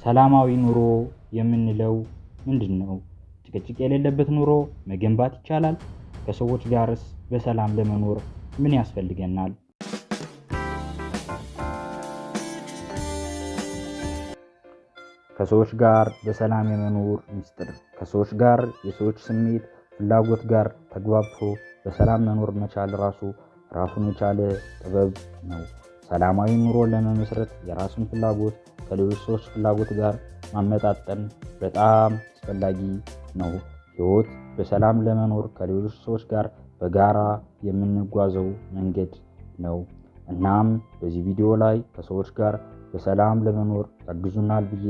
ሰላማዊ ኑሮ የምንለው ምንድን ነው? ጭቅጭቅ የሌለበት ኑሮ መገንባት ይቻላል? ከሰዎች ጋርስ በሰላም ለመኖር ምን ያስፈልገናል? ከሰዎች ጋር በሰላም የመኖር ሚስጥር። ከሰዎች ጋር የሰዎች ስሜት፣ ፍላጎት ጋር ተግባብቶ በሰላም መኖር መቻል ራሱን የቻለ ጥበብ ነው። ሰላማዊ ኑሮ ለመመስረት የራስን ፍላጎት ከሌሎች ሰዎች ፍላጎት ጋር ማመጣጠን በጣም አስፈላጊ ነው። ሕይወት በሰላም ለመኖር ከሌሎች ሰዎች ጋር በጋራ የምንጓዘው መንገድ ነው። እናም በዚህ ቪዲዮ ላይ ከሰዎች ጋር በሰላም ለመኖር ያግዙናል ብዬ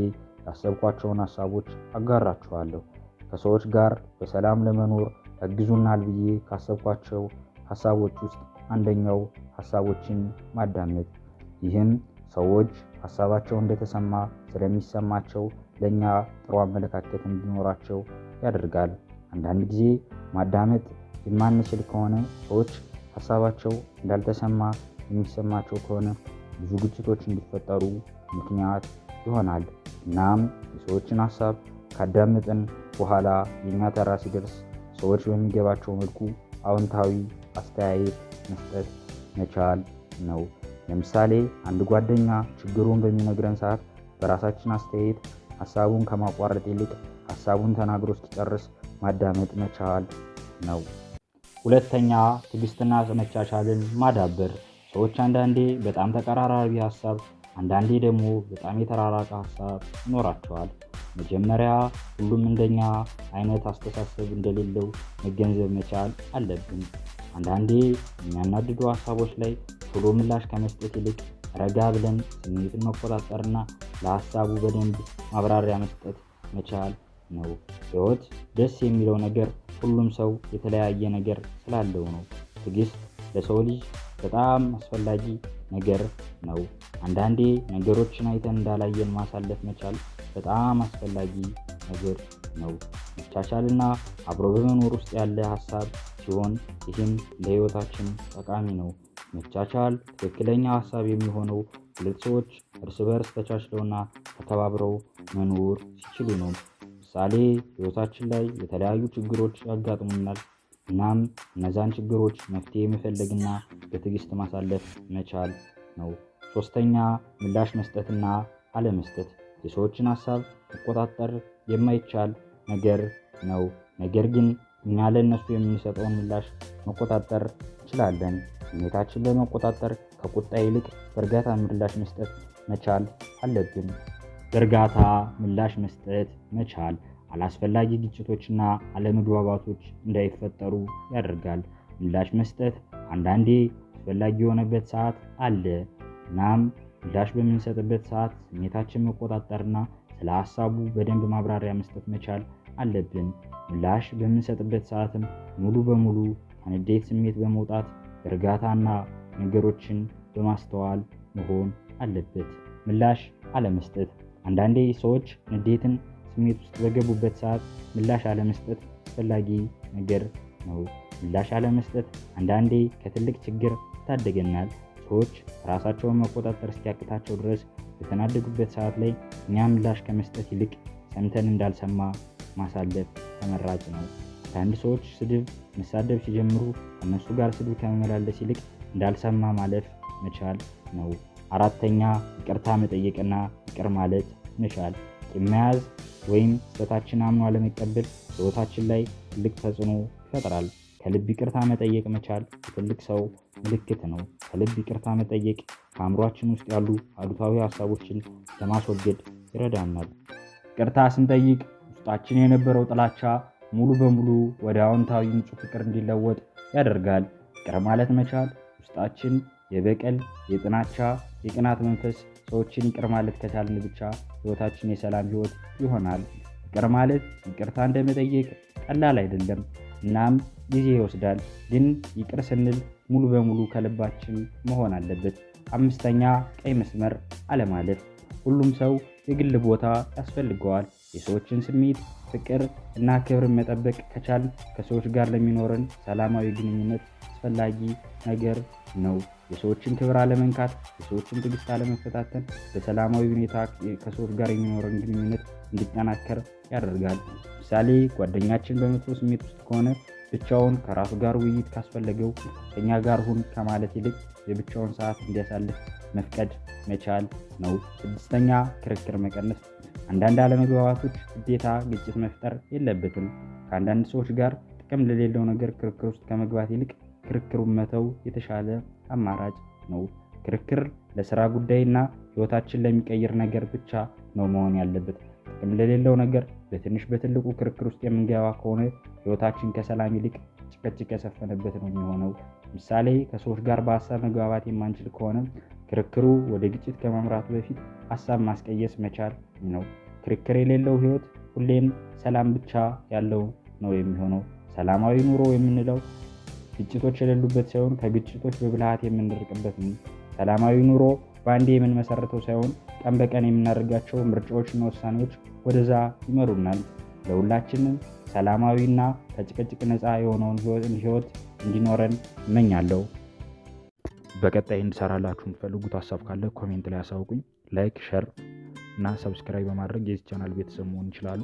ያሰብኳቸውን ሀሳቦች አጋራችኋለሁ። ከሰዎች ጋር በሰላም ለመኖር ያግዙናል ብዬ ካሰብኳቸው ሀሳቦች ውስጥ አንደኛው ሀሳቦችን ማዳመጥ። ይህም ሰዎች ሀሳባቸው እንደተሰማ ስለሚሰማቸው ለእኛ ጥሩ አመለካከት እንዲኖራቸው ያደርጋል። አንዳንድ ጊዜ ማዳመጥ የማንችል ከሆነ፣ ሰዎች ሀሳባቸው እንዳልተሰማ የሚሰማቸው ከሆነ ብዙ ግጭቶች እንዲፈጠሩ ምክንያት ይሆናል። እናም የሰዎችን ሀሳብ ካዳመጥን በኋላ የእኛ ተራ ሲደርስ ሰዎች በሚገባቸው መልኩ አዎንታዊ አስተያየት መስጠት መቻል ነው። ለምሳሌ አንድ ጓደኛ ችግሩን በሚነግረን ሰዓት በራሳችን አስተያየት ሀሳቡን ከማቋረጥ ይልቅ ሀሳቡን ተናግሮ እስኪጨርስ ማዳመጥ መቻል ነው። ሁለተኛ፣ ትዕግስትና መቻቻልን ማዳበር። ሰዎች አንዳንዴ በጣም ተቀራራቢ ሀሳብ፣ አንዳንዴ ደግሞ በጣም የተራራቀ ሀሳብ ይኖራቸዋል። መጀመሪያ ሁሉም እንደኛ አይነት አስተሳሰብ እንደሌለው መገንዘብ መቻል አለብን። አንዳንዴ የሚያናድዱ ሀሳቦች ላይ ቶሎ ምላሽ ከመስጠት ይልቅ ረጋ ብለን ስሜትን መቆጣጠርና ለሀሳቡ በደንብ ማብራሪያ መስጠት መቻል ነው። ሕይወት ደስ የሚለው ነገር ሁሉም ሰው የተለያየ ነገር ስላለው ነው። ትዕግስት ለሰው ልጅ በጣም አስፈላጊ ነገር ነው። አንዳንዴ ነገሮችን አይተን እንዳላየን ማሳለፍ መቻል በጣም አስፈላጊ ነገር ነው። መቻቻልና አብሮ በመኖር ውስጥ ያለ ሀሳብ ሲሆን ይህም ለሕይወታችን ጠቃሚ ነው። መቻቻል ትክክለኛ ሀሳብ የሚሆነው ሁለት ሰዎች እርስ በርስ ተቻችለውና ተከባብረው መኖር ሲችሉ ነው። ምሳሌ ሕይወታችን ላይ የተለያዩ ችግሮች ያጋጥሙናል። እናም እነዛን ችግሮች መፍትሄ መፈለግና በትዕግስት ማሳለፍ መቻል ነው። ሶስተኛ፣ ምላሽ መስጠትና አለመስጠት። የሰዎችን ሀሳብ መቆጣጠር የማይቻል ነገር ነው። ነገር ግን እኛ ለእነሱ የምንሰጠውን ምላሽ መቆጣጠር እንችላለን። ስሜታችን ለመቆጣጠር ከቁጣ ይልቅ በእርጋታ ምላሽ መስጠት መቻል አለብን። በእርጋታ ምላሽ መስጠት መቻል አላስፈላጊ ግጭቶችና አለመግባባቶች እንዳይፈጠሩ ያደርጋል። ምላሽ መስጠት አንዳንዴ አስፈላጊ የሆነበት ሰዓት አለ። እናም ምላሽ በምንሰጥበት ሰዓት ስሜታችን መቆጣጠርና ስለ ሀሳቡ በደንብ ማብራሪያ መስጠት መቻል አለብን። ምላሽ በምንሰጥበት ሰዓትም ሙሉ በሙሉ ከንዴት ስሜት በመውጣት በእርጋታና ነገሮችን በማስተዋል መሆን አለበት። ምላሽ አለመስጠት። አንዳንዴ ሰዎች ንዴትን ስሜት ውስጥ በገቡበት ሰዓት ምላሽ አለመስጠት አስፈላጊ ነገር ነው። ምላሽ አለመስጠት አንዳንዴ ከትልቅ ችግር ይታደገናል። ሰዎች ራሳቸውን መቆጣጠር እስኪያቅታቸው ድረስ በተናደዱበት ሰዓት ላይ እኛ ምላሽ ከመስጠት ይልቅ ሰምተን እንዳልሰማ ማሳለፍ ተመራጭ ነው። አንዳንድ ሰዎች ስድብ መሳደብ ሲጀምሩ ከእነሱ ጋር ስድብ ከመመላለስ ይልቅ እንዳልሰማ ማለፍ መቻል ነው። አራተኛ፣ ይቅርታ መጠየቅና ይቅር ማለት መቻል። ቂም መያዝ ወይም ስህተታችን አምኖ አለመቀበል ሕይወታችን ላይ ትልቅ ተጽዕኖ ይፈጥራል። ከልብ ይቅርታ መጠየቅ መቻል የትልቅ ሰው ምልክት ነው። ከልብ ይቅርታ መጠየቅ ከአእምሯችን ውስጥ ያሉ አሉታዊ ሀሳቦችን ለማስወገድ ይረዳናል። ይቅርታ ስንጠይቅ ውስጣችን የነበረው ጥላቻ ሙሉ በሙሉ ወደ አዎንታዊ ንጹህ ፍቅር እንዲለወጥ ያደርጋል። ይቅር ማለት መቻል ውስጣችን የበቀል፣ የጥላቻ፣ የቅናት መንፈስ ሰዎችን ይቅር ማለት ከቻልን ብቻ ሕይወታችን የሰላም ሕይወት ይሆናል። ይቅር ማለት ይቅርታ እንደመጠየቅ ቀላል አይደለም። እናም ጊዜ ይወስዳል። ግን ይቅር ስንል ሙሉ በሙሉ ከልባችን መሆን አለበት። አምስተኛ፣ ቀይ መስመር አለማለፍ። ሁሉም ሰው የግል ቦታ ያስፈልገዋል። የሰዎችን ስሜት፣ ፍቅር እና ክብርን መጠበቅ ከቻልን ከሰዎች ጋር ለሚኖረን ሰላማዊ ግንኙነት አስፈላጊ ነገር ነው። የሰዎችን ክብር አለመንካት፣ የሰዎችን ትዕግስት አለመፈታተን በሰላማዊ ሁኔታ ከሰዎች ጋር የሚኖረን ግንኙነት እንዲጠናከር ያደርጋል። ምሳሌ ጓደኛችን በመጥፎ ስሜት ውስጥ ከሆነ ብቻውን ከራሱ ጋር ውይይት ካስፈለገው ከኛ ጋር ሁን ከማለት ይልቅ የብቻውን ሰዓት እንዲያሳልፍ መፍቀድ መቻል ነው። ስድስተኛ ክርክር መቀነስ። አንዳንድ አለመግባባቶች ግዴታ ግጭት መፍጠር የለበትም። ከአንዳንድ ሰዎች ጋር ጥቅም ለሌለው ነገር ክርክር ውስጥ ከመግባት ይልቅ ክርክሩን መተው የተሻለ አማራጭ ነው። ክርክር ለስራ ጉዳይና ሕይወታችን ለሚቀይር ነገር ብቻ ነው መሆን ያለበት። ጥቅም ለሌለው ነገር በትንሽ በትልቁ ክርክር ውስጥ የምንገባ ከሆነ ሕይወታችን ከሰላም ይልቅ ጭቅጭቅ የሰፈነበት ነው የሚሆነው። ምሳሌ ከሰዎች ጋር በሀሳብ መግባባት የማንችል ከሆነ ክርክሩ ወደ ግጭት ከማምራቱ በፊት ሀሳብ ማስቀየስ መቻል ነው። ክርክር የሌለው ሕይወት ሁሌም ሰላም ብቻ ያለው ነው የሚሆነው። ሰላማዊ ኑሮ የምንለው ግጭቶች የሌሉበት ሳይሆን ከግጭቶች በብልሃት የምንርቅበት ነው። ሰላማዊ ኑሮ በአንዴ የምንመሰርተው ሳይሆን ቀን በቀን የምናደርጋቸው ምርጫዎችና ውሳኔዎች ወደዛ ይመሩናል። ለሁላችንም ሰላማዊና ከጭቅጭቅ ነፃ የሆነውን ሕይወት እንዲኖረን እመኛለሁ። በቀጣይ እንድሰራላችሁ የምትፈልጉት ሀሳብ ካለ comment ላይ አሳውቁኝ። Like፣ share እና subscribe በማድረግ የዚህ ቻናል ቤተሰብ መሆን ይችላሉ።